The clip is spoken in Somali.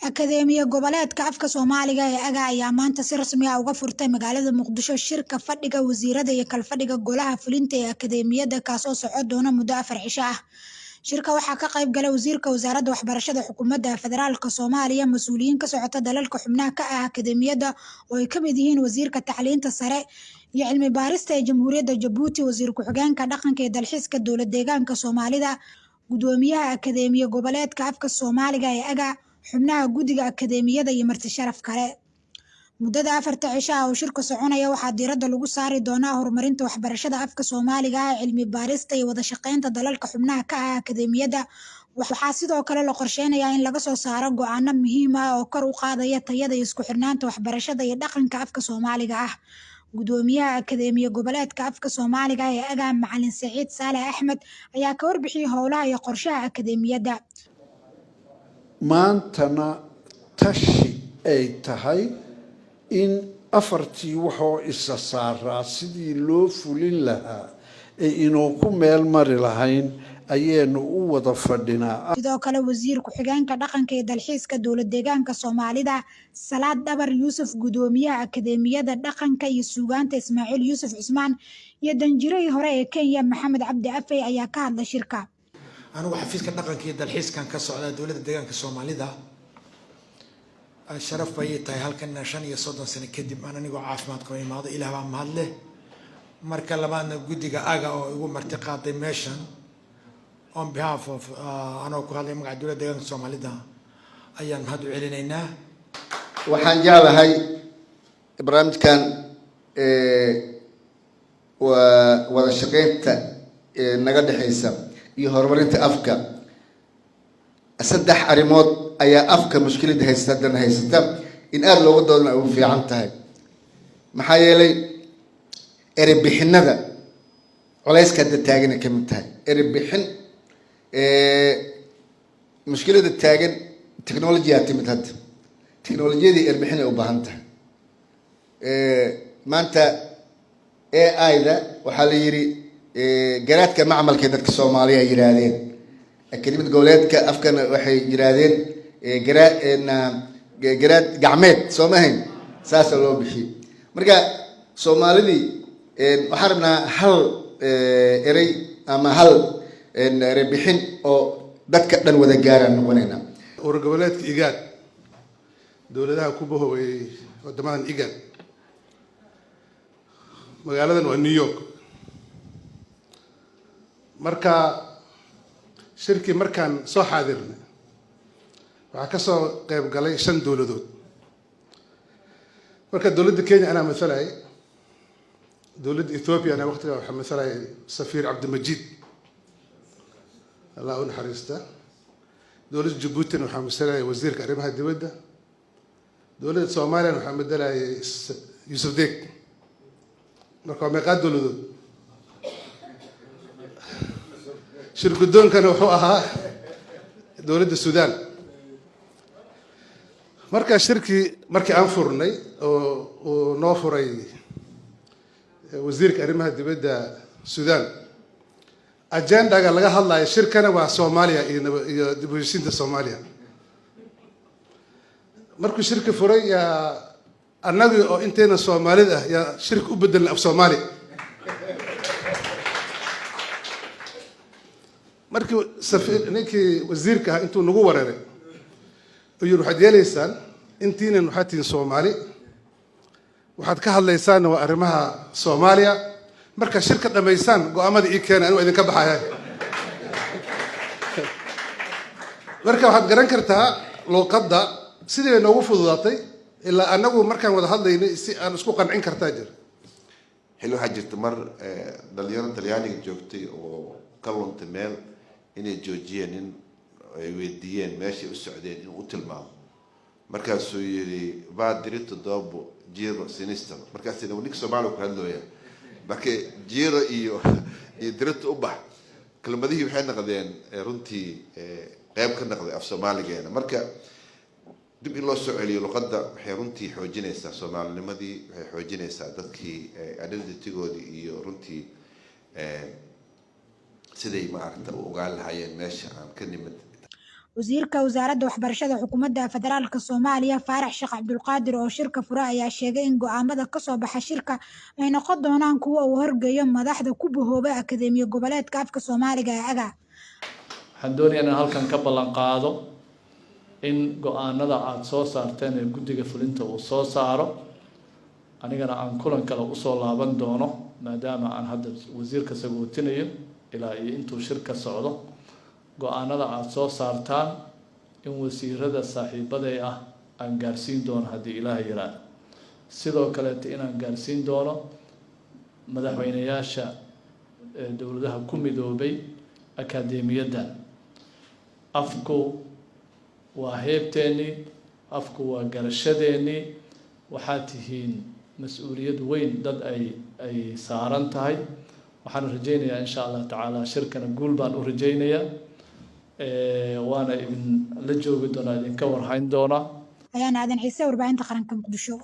Akadeemiye Goboleedka Afka Soomaaliga ee AGA ayaa maanta si rasmi ah uga furtay magaalada Muqdisho shirka fadhiga wasiirada iyo kalfadhiga golaha fulinta ee akadeemiyadda, kaasoo socon doona muddo 4 cisho ah. Shirka waxaa ka qayb galay wasiirka wasaaradda waxbarashada xukuumadda federaalka Soomaaliya, mas'uuliyiin ka socota dalalka xubnaha ka ah akadeemiyadda oo ay ka mid yihiin wasiirka tacliinta sare iyo cilmi baarista ee Jamhuuriyadda Jabuuti, wasiir ku-xigeenka dhaqanka iyo dalxiiska dowlad deegaanka Soomaalida, gudoomiyaha Akadeemiye Goboleedka Afka Soomaaliga ee AGA, xubnaha guddiga akadeemiyada iyo marti sharaf kale. Muddada 4-ta cisho ah oo shirka soconaya waxaa diiradda lagu saari doonaa horumarinta waxbarashada afka Soomaaliga ah, cilmi baarista iyo wada shaqeynta dalalka xubnaha ka ah akadeemiyadda. Waxaa sidoo kale la qorsheynayaa in laga soo saaro go'aano muhiim ah oo kor u qaadaya tayada iyo isku xirnaanta waxbarashada iyo dhaqanka afka Soomaaliga ah. Gudoomiyaha Akadeemiye Goboleedka Afka Soomaaliga ee AGA, Macalin Saciid Saalax Axmed, ayaa ka warbixiyey howlaha iyo qorshaha akadeemiyadda. Maantana tashi ay tahay in afartii waxoo isa saaraa sidii loo fulin lahaa ee inuu ku meel mari lahayn ayaynu u wada fadhinaa. Sidoo kale, wasiir ku-xigeenka dhaqanka iyo dalxiiska dowlad deegaanka Soomaalida, Salaad Dhabar Yuusuf, gudoomiyaha akadeemiyada dhaqanka iyo suugaanta, Ismaaciil Yuusuf Cusmaan, iyo danjirihii hore ee Kenya, Maxamed Cabdi Afey, ayaa ka hadlay shirka. Anigu xafiiska dhaqanka iyo dalxiiskan ka socdaa dowladda deegaanka Soomaalida. Sharaf bay ii tahay halkan 35 sano kadib aan anigoo caafimaad qaba imaado. Ilaah baa mahad leh. Marka labaadna, guddiga AGA oo igu marti qaaday meeshan on behalf of anoo ku hadlay magaca dowladda deegaanka Soomaalida ayaan mahad u celinaynaa. Waxaan jeclahay barnaamijkan waa wada shaqeynta naga dhexeysa iyo horumarinta afka. Saddex arrimood ayaa afka mushkiladda haysata haddana haysata in aada looga doodana ay ugu fiican tahay, maxaa yeelay erebixinada culayska hadda taagana ka mid tahay erebixin. Mushkilada taagan, technology-aa timid hadda, technology-yadii erbixin ay u baahan tahay. Maanta AI-da waxaa la yidhi garaadka macmalka dadka Soomaaliya ay yidhaahdeen, akademiyad goboleedka afkana waxay yidhaahdeen garaad gacmeed, soo ma ahayn? Saasa loo bixiyey. Marka Soomaalidii waxaan rabnaa hal erey ama hal erebixin oo dadka dhan wada gaaraan noqonayna. Urur goboleedka IGAD, dowladaha ku bahoobay waddamadan IGAD, magaaladan waa New York. Marka shirkii markaan soo xaadirnay waxaa ka soo qayb galay shan dowladood. Marka dowladda Kenya anaa masalayay, dowladda Ethiopia ana waqtigaa waxaa masalayay safiir Cabdimajiid, Allah u naxariista. Dowladda Jabuutina waxaa masalayay wasiirka arrimaha dibadda. Dowladda Soomaaliyana waxaa matalayay Yuusuf Deeg. Marka waa meeqaa dowladood? Shir guddoonkana wuxuu ahaa dowladda Suudaan. Marka shirkii markii aan furnay oo uu noo furay wasiirka arrimaha dibadda Suudaan, agenda-ga laga hadlayo shirkana waa Soomaaliya iyo dib u heshiinta Soomaaliya. Markuu shirki furay yaa annagii oo intayna Soomaalida ah yaa shirka u bedelnay af Soomaali. Markii safiir ninkii wasiirka ah intuu nagu wareeray uu yidhi, "Waxaad yeelaysaan, intiinan waxaad tihiin Soomaali, waxaad ka hadlaysaanna waa arrimaha Soomaaliya. Markaa shirka dhammaysaan, go'aamada ii keena, anigu idinka baxaya." Marka waxaad garan kartaa luuqadda sidii bay noogu fududaatay, ilaa annagu markaan wada hadlaynay si aan isku qancin kartaa jir. Xilli waxaa jirta mar dhalinyaro Talyaaniga joogtay oo ka luntay meel inay joojiyeen, nin ay weydiiyeen meeshay u socdeen inuu u tilmaamo. Markaasuu yidhi, "Va dritto, dopo giro sinistra." Markaas ninka Soomaaliya ku hadlooya, marka giro iyo dritto u bax, kelmadihii waxay noqdeen runtii qeyb ka noqday af Soomaaligeena. Marka dib in loo soo celiyo luqadda waxay runtii xoojinaysaa Soomaalinimadii, waxay xoojinaysaa dadkii identity-goodii iyo runtii siday maaragta u ogaan lahaayeen meesha aan ka nimid. Wasiirka Wasaaradda Waxbarashada Xukuumadda Federaalka Soomaaliya, Faarax Sheekh Cabdulqaadir, oo shirka fura ayaa sheegay in go'aamada ka soo baxa shirka ay noqon doonaan kuwo uu horgeeyo madaxda ku bahooba Akadeemiya Goboleedka Afka Soomaaliga ee AGA. Waxaan doonayaa inaan halkan ka ballan qaado in go-aanada aada soo saarteen ee guddiga fulinta uu soo saaro, anigana aan kulan kale usoo laaban doono, maadaama aan hadda wasiirka sagootinayo ilaa iyo intuu shirka socdo. Go-aanada aada soo saartaan in wasiirada saaxiibaday ah aan gaarsiin doono, haddii Ilaaha yiraahdo. Sidoo kaleeto inaan gaarsiin doono madaxweyneyaasha dowladaha ku midoobay akadeemiyaddan. Afku waa heebteennii, afku waa garashadeennii. Waxaa tihiin mas-uuliyad weyn dad ay saaran tahay. Waxaan rajaynayaa, insha Allah tacaala, shirkana guul baan u rajaynayaa, waana idin la joogi doonaa, idinka warhayn doonaa. Ayaan Aadan Ciise, Warbaahinta Qaranka, Muqdisho.